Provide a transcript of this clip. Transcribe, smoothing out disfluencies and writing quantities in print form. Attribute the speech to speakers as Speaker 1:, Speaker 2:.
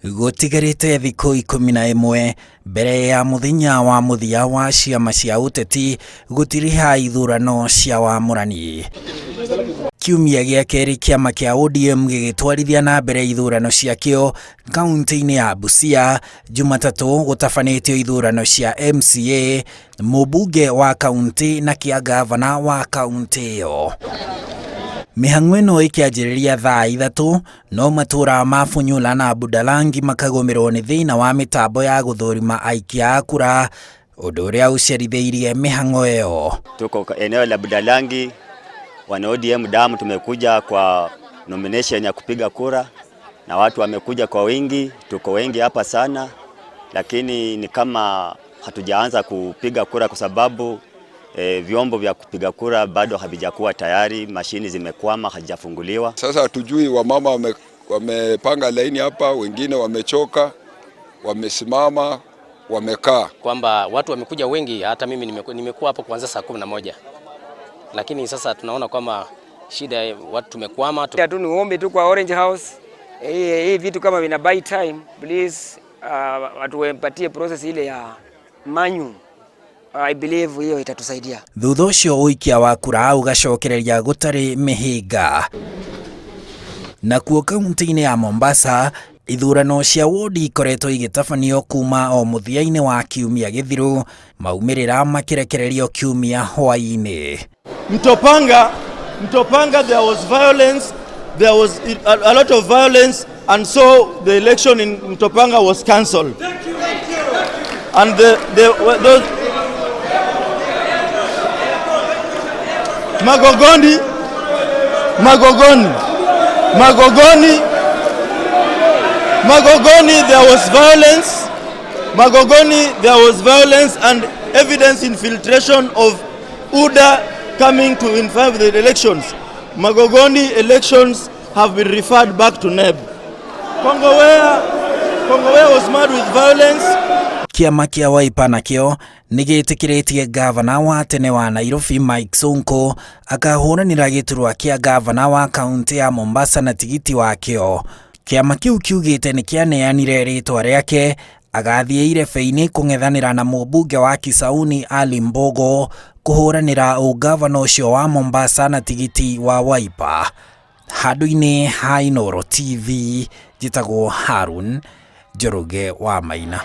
Speaker 1: Gũtigarĩte thikũ 11 mbere ya mũthenya wa mũthia wa ciama cia ũteti gũtiriha ithurano cia wamũrani. Kiumia gĩa kerĩ kĩama kĩa ODM gĩgĩtwarithia na mbere ithurano ciakĩo kaunti-inĩ ya Busia, Jumatatũ gũtabanĩtio ithurano cia MCA, mũmbunge wa kaunti na kĩa ngavana wa kaunti ĩyo. Mĩhang'o ĩno ĩkĩanjĩrĩria thaa 3 no matũra ma Funyula na Budalangi makagũmĩrwo nĩ thĩna wa mĩtambo ya gũthũrima aikia a kura, ũndũ ũrĩa ũcerithĩirie mĩhang'o ĩyo.
Speaker 2: Tuko eneo la Budalangi, wana ODM damu, tumekuja kwa nomination ya kupiga kura na watu wamekuja kwa wingi, tuko wengi hapa sana, lakini ni kama hatujaanza kupiga kura kwa sababu vyombo vya kupiga kura bado havijakuwa tayari, mashini zimekwama, hazijafunguliwa.
Speaker 3: Sasa hatujui, wamama wamepanga laini hapa, wengine wamechoka, wamesimama, wamekaa.
Speaker 4: Kwamba watu wamekuja wengi, hata mimi nimekuwa hapo kuanzia saa 11. Lakini sasa tunaona kwamba shida, watu tumekwama.
Speaker 5: Tu niombe tu kwa Orange House, hii vitu kama vina buy time, please, watu wampatie process ile ya manyu. I believe hiyo itatusaidia.
Speaker 1: Thutha ũcio ũikia wa kura ũgacokereria gũtarĩ mĩhĩnga. Nakuo kaunti-inĩ ya Mombasa, ithurano cia wodi ikoretwo igĩtabanio kuma o mũthia-inĩ wa kiumia gĩthiru, maumĩrĩra makĩrekererio kiumia hwaĩ-inĩ.
Speaker 6: Mtopanga, there was violence, there was a lot of violence, and so the election in Mtopanga was cancelled. And those Magogoni, Magogoni, Magogoni, Magogoni, there was violence. Magogoni, there was violence and evidence infiltration of UDA coming to interfere with the elections. Magogoni elections have been referred back to NEB. Kongowea was mad with violence.
Speaker 1: Kĩama kĩa Wiper nakĩo nĩ gĩtĩkĩrĩtie ngavana wa tene wa Nairobi Mike Sonko akahũranĩra gĩturwa kĩa ngavana wa kaunti ya Mombasa na tigiti wakĩo. Kĩama kĩu kiugĩte nĩ kĩaneanire rĩtwa rĩake agathiĩ irebe-inĩ kũng'ethanĩra na mũmbunge wa Kisauni Ali Mbogo kũhũranĩra ũngavana ũcio wa Mombasa na tigiti wa Wiper. Handũ-inĩ ha Inooro TV, njĩtagwo Harun Njoroge wa Maina.